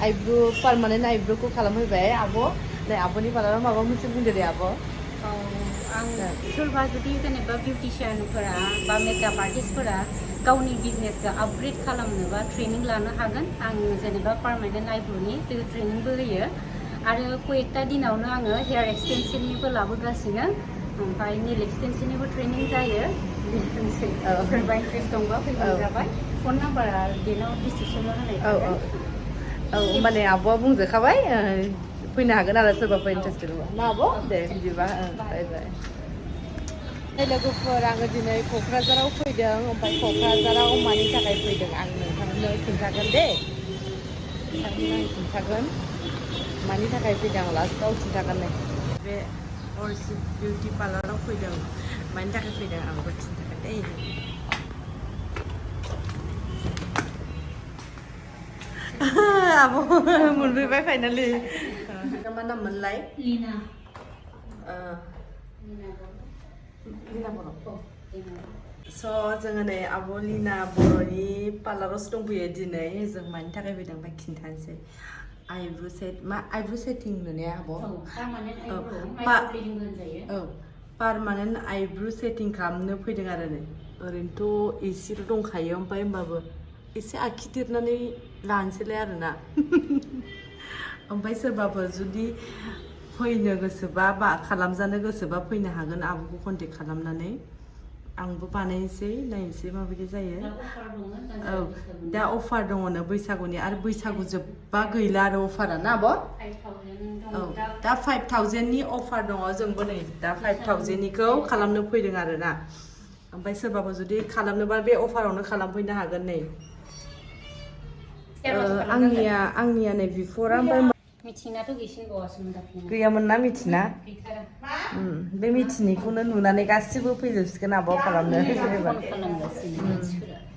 eyebrow permanent आइब्रुखौ खालामहोबाय आब' नै आब'नि पार्लाराव माबा मोनसे बुंदो दे आब' आं सोरबा जुदि जेनेबा बिउटिशियानफोरा बा मेकआप आर्टिस्टफोरा गावनि बिजनेसखौ आपग्रेड खालामनोबा ट्रेनिं लानो हागोन आं जेनेबा पार्मानेन्ट आइब्रुनि ट्रेनिंबो होयो आरो कयेकथा दिनावनो आङो हेयार एक्सटेनसननिबो लाबोगासिनो ओमफ्राय नेल एक्सटेनसननिबो ट्रेनिं जायो बिदिनोसै सोरबा इन्ट्रेस्ट दंबा फैबानो जाबाय फन नाम्बारा बेनाव डिसक्रिपसनाव होनाय थागोन औ माने आब'आ बुंजोबखाबाय फैनो हागोन आरो सोरबाफोर इन्टारेस्टेड दंबा ना आब' दे बिदिबा बाय बाय लोगोफोर आङो दिनै क'क्राझाराव फैदों ओमफ्राय क'क्राझाराव मानि थाखाय फैदों आं नोंथांनो खिन्थागोन दे नोंथांनो आं खिन्थागोन मानि थाखाय फैदों आं लास्टआव खिन्थागोन नै बे अर्चिड बिउटि पार्लाराव फैदों मानि थाखाय फैदों आंबो खिन्थागोन दे आब' मोनफैबाय फाइनालि मा नाम मोनलाय लिना लिना बर' स' जोङो नै आब' लिना बर'नि पार्लारावसो दंफैयो दिनै जों मानि थाखाय फैदों ओमफ्राय खिन्थानोसै आइब्रु सेटिं नुनाया आब' पार्मानेन्ट आइब्रु सेटिं खालामनो फैदों आरो नै ओरैनोथ' एसेल' दंखायो ओमफ्राय होमबाबो एसे आखिदेरनानै लानोसैलाय आरोना ओमफ्राय सोरबाफोर जुदि फैनो गोसोबा बा खालामजानो गोसोबा फैनो हागोन आब'खौ कन्टेक्ट खालामनानै आंबो बानायनोसै नायनोसै माबायदि जायो औ दा अफार दङनो बैसागुनि आरो बैसागु जोब्बा गैला आरो अफारा ना आब' औ दा 5000नि अफार दङ जोंबो नै दा 5000निखौ खालामनो फैदों आरोना ओमफ्राय सोरबाफोर जुदि खालामनोबा बे अफारावनो खालामफैनो हागोन नै आंनिया नै बिफरा ओमफ्राय मिथिनाथ' गैसिनबावासोमोन दाख्लै गैयामोन ना मिथिना बे मिथिनिखौनो नुनानै गासिबो फैजोबसिगोन आब' खालामनो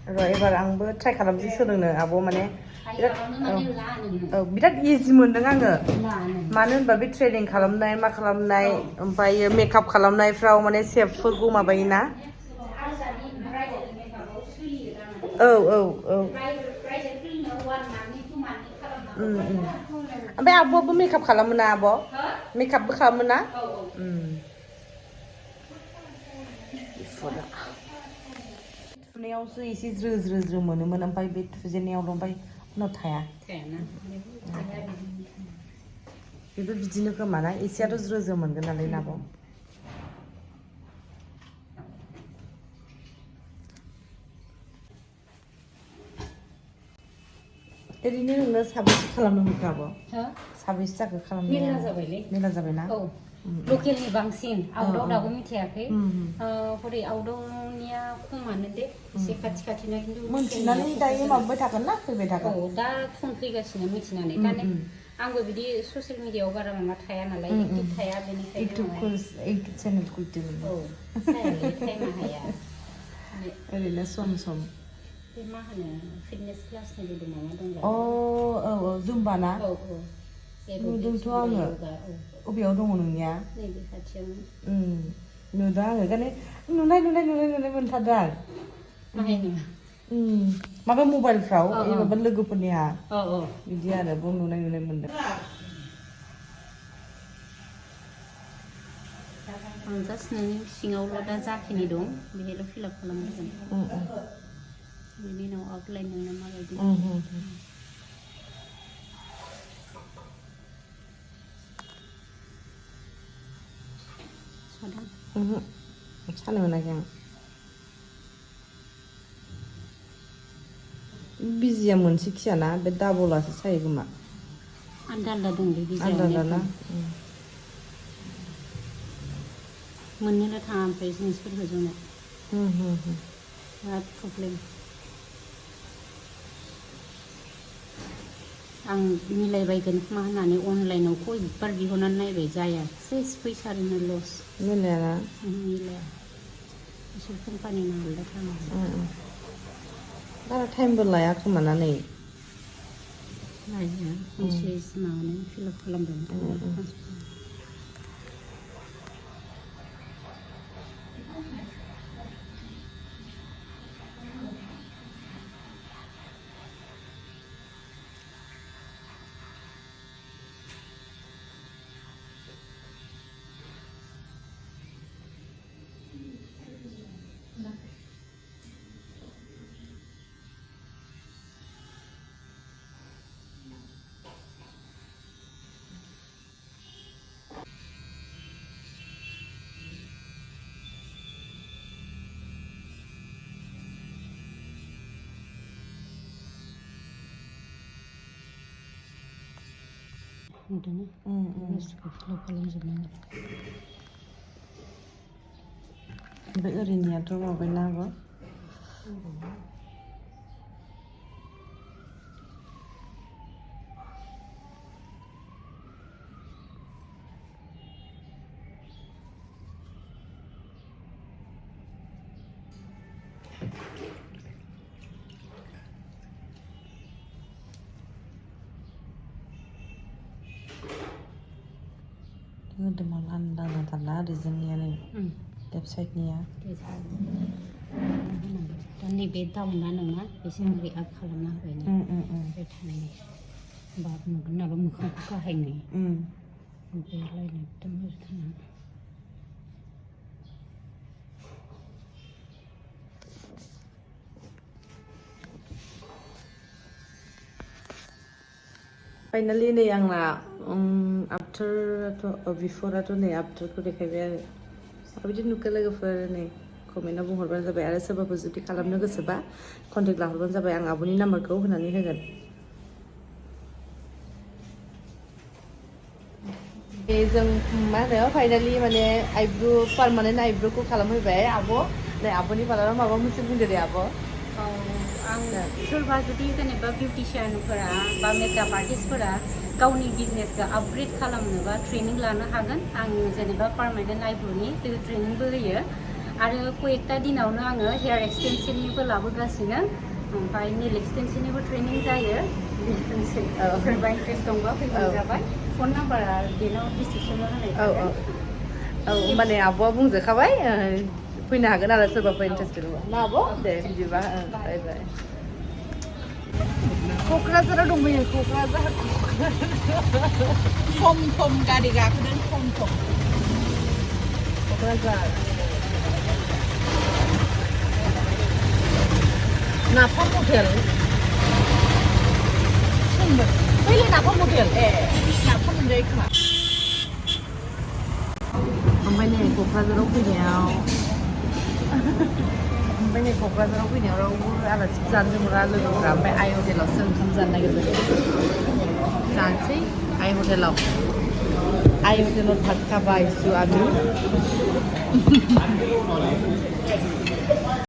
र' एबार आंबो ट्राइ खालामसै सोलोंनो आब' माने बिराद इजि मोनदों आङो मानो होनबा बे ट्रेनिं खालामनाय मा खालामनाय ओमफ्राय मेकआप खालामनायफ्राव माने सेफफोरखौ माबायोना औ ओमफ्राय आब'आबो मेकआप खालामो ना आब' मेकआपबो खालामो ना थुनायावसो एसे ज्रो ज्रो ज्रो मोनोमोन ओमफ्राय बे थुजेननायावल' ओमफ्राय उनाव थाया बेबो बिदिनो खोमा ना एसेयाथ' ज्रो ज्रो मोनगोन नालाय आब' ओरैनो नोंनो साबेसे खालामनो मोनखो आब' साबेसे जाखो खालामनाया मेरला जाबायना लकेलनि बांसिन आउटआव दाबो मिथियाखै हरै आउटआवनिया खमानो दे एसे खाथि खाथिना खिन्थु मिथिनानै दायो माबाबाय थागोन ना फैबाय थागोन दा फन फैगासिनो मिथिनानै दा आंबो बिदि ससियेल मिडियाआव बारा माबा थाया नालाय एक्टिभ थाया बेनिखायनो इउटुब चेनेल टाइमा हाया ओरैनो सम सम बे मा होनो फिटनेस क्लासनि माबा दं औ जुम्बा ना नुदोंथ' आङो बबेयाव दङ नोंनिया नैबे खाथियावनो नुदों आङो माने नुनाय मोनथारदों आं माबा मबाइलफ्राव माबा लोगोफोरनिहा बिदि आरो बेयाव नुनाय मोनदों आं जास्ट नोंनि सिङावल' दा जाखिनि दं बेहायल' फिलआप खालामगोन बेनि उनाव आउटलाइन नोंना माबायदि सानो मोनाखै आं बिजिया मोनसे खियाना बे डाबलासो सायो खोमा आलदा आलदा दं बे आलदा ना मोननोनो थाङा ओमफ्राय जिनिसफोरखौ जोंनो बिराद प्रब्लेम आं मिलायबायगोन खोमा होननानै अनलाइनाव खयबार बिहरनानै नायबाय जाया सेस फैसानिनो लस मिलायाना मिलाया बिसोर कम्पानिना आलदा थाङो बारा टाइमबो लाया खोमा ना नै लाया खनसे माबानो फिलआप खालामदों नुदोंना गासिबो फिलाप खालामजोबनांगोन ओमफ्राय ओरैनियाथ' माबायना आब' मोदोमाव लांदां थारना ओरै जोंनिया नै लेफ्ट साइडनिया दा नैबे दाउना नोंना एसे ओरै आप खालामना होबाय ना ओमफ्राय थानायनि बाब नुगोन नाबा मोखांखौ गाहायनो ओमफ्राय लायनो एकदम ओरै थाना फाइनालि नै आंना आफ्टाराथ' बिफराथ' नै आफ्टारखौ देखायबाय आरो माबायदि नुखो लोगोफोर नै कमेन्टआव बुंहरबानो जाबाय आरो सोरबाफोर जुदि खालामनो गोसोबा कन्टेक्ट लाहरबानो जाबाय आं आब'नि नाम्बारखौ होनानै होगोन जों मा होनो फाइनालि माने आइब्रु पार्मानेन्ट आइब्रुखौ खालामहैबाय आब' नै आब'नि पार्लाराव माबा मोनसे बुंदो दे आब' आं सोरबा जुदि जेनेबा बिउटिशियानफोरा बा मेकआप आर्टिस्टफोरा गावनि बिजनेसखौ आपग्रेड खालामनोबा ट्रेनिं लानो हागोन आं जेनेबा पार्मानेन्ट आइब्रुनि ट्रेनिंबो होयो आरो कयेकथा दिनावनो आङो हेयार एक्सटेनसननिबो लाबोगासिनो ओमफ्राय नेल एक्सटेनसननिबो ट्रेनिं जायो बिदिनोसै सोरबा इन्ट्रेस्ट दंबा फैबानो जाबाय फन नाम्बारा बेनाव डिसक्रिपसनाव होनाय थागोन औ माने आब'आ बुंजोबखाबाय फैनो हागोन आरो सोरबाफोर इन्टारेस्टेड दंबा ना आब' दे बिदिबा बाय बाय क'क्राझाराव दंफैयो क'क्राझार थम गारि गाखोदों थम क'क्राझार नाफाम हटेल फैले नाफाम हटेल नाफाम मोनजायो खोमा ओमफ्राय नै क'क्राझाराव फैनायाव रावबो आलासि जानो मोना लोगोफोरा ओमफ्राय आइ हटेलावसो ओंखाम जानो नागिरदों जानोसै आइ हटेलाव भात खाबाय आमी